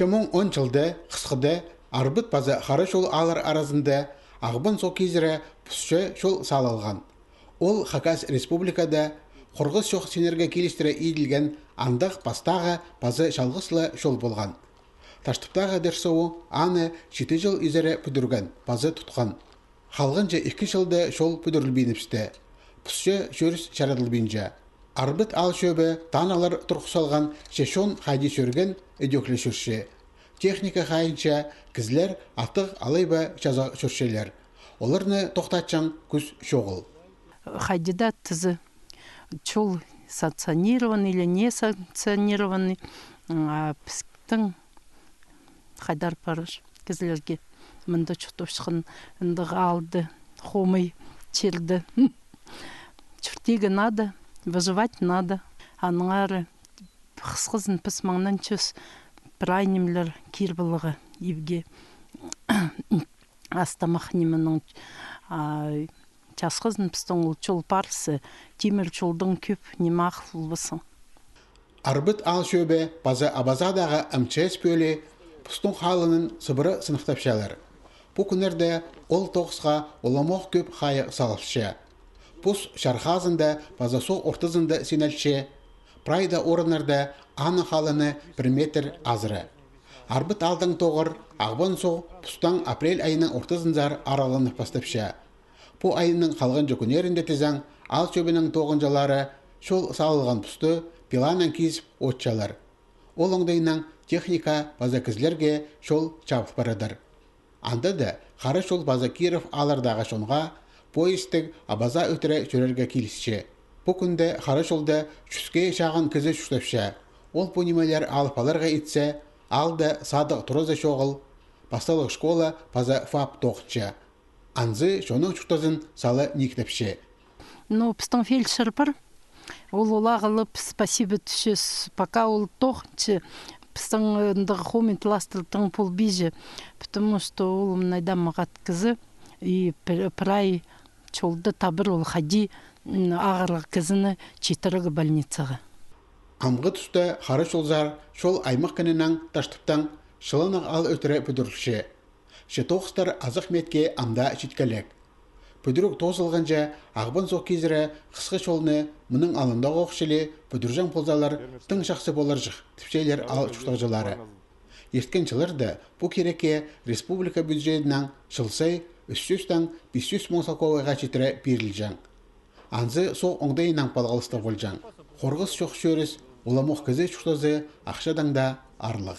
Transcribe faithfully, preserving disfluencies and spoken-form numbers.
Ікі муң он чылда хысхыда Арбыт паза Хара чол ааллар аразында Ағбан суғ кизіре пусча чол салылған. Ол Хакас Республикада хорғыс чох синерге килістіре иділген андағ пастағы паза чалғыс ла чол полған. Таштыптағы Дерсу аны читі чыл изере пӱдірген паза тутхан. Халғанҷы ікі чылда чол пӱдірілбинібісті. Пусча чӧріс чарадылбинча. Арбыт аал чӧбі таныхталар турғыс салған, че чон хайди чӧрген, ідӧк ле чӧрче. Техника хайынча кізілер аттығ алай ба чазағ чӧрчелер. Оларны тохтатчаң кӱс чоғыл. Хайди даа тізе. Чол санкционированный или не санкционированный, а пістің хайдар парар кізілерге мында чуртапчатхан ындағ аалда, хомай чирде. Чуртирға надо, выживать надо. Аннаңар хысхызын піс маңнанчабыс прай нимелер кир поларға ибге. Ас-тамах нименің, а, часхызын пістің ол чол парсы, тимір чолдың кӧп ниме ах полбассың. Арбыт аал чӧбі паза Абазадағы М Ч С пӧлии пустың халынаң сыбыра сыныхтапчалар. Пу кӱннерде ол тоғысха уламох кӧп хайығ салылча. Пус чар хазында паза суғ ортызында синелче. Прай даа орыннарда аның халыны пір метр азыра. Арбыт аалдаң тоғыр Ағбан суғ пустаң апрель айының ортызынзар араланып пастапча. Пу айның халғанҷы кӱннерінде тізең, аал чӧбінің тоғынҷылары чол салылған пусты пиланаң кизіп отчалар. Ол оңдайнаң техника паза кізілерге чол чабыл парадыр. Анда даа Хара чол паза Киров ааллардағы чонға поездтіг Абаза ӧтіре чӧрерге килісче. Пу кӱнде Хара чолда чӱске чағын кізі чуртапча. Ол пу нимелер алып аларға итсе, аалда садығ туразы чоғыл, пасталығ школа паза ФАП тоғынча. Анзы чонның чуртазын сала нииктепче. Ну, пістің фельдшер пар. Ол олағылып, спасибо тіпчебіс, пока ол тоғынча, пістің, э, ындағ хомай таластығ тың полбинча, потому что ол мынайда мағат кізі, и пр-, прай чолда табыр ол хайди, м, ағырығ кізіні читірерге больницаға. Амғы туста Хара чолзар чол аймах кінінең Таштыптаң Чыланах аал ӧтіре пӱдірілче. Че тоғыстар азых миитке ам даа читкелек. Пӱдіріг тоозылғанҷа, Ағбан суғ кизіре хысхы чолны мының алнындағы ох чіли пӱдірҷең ползалар, тың чахсы поларҷых, тіпчелер аал чуртағҷылары. Ирткен чылларда пу кирекке республика бюджедінең чыл сай ӱс чӱстең пис чӱс муң салковайға читіре пирілҷең. Анзы суғ оңдайынаң палғалыстығ полҷаң. Хорғыс чох чӧріс, уламох кізі чуртазы ахчадаң даа аарлығ.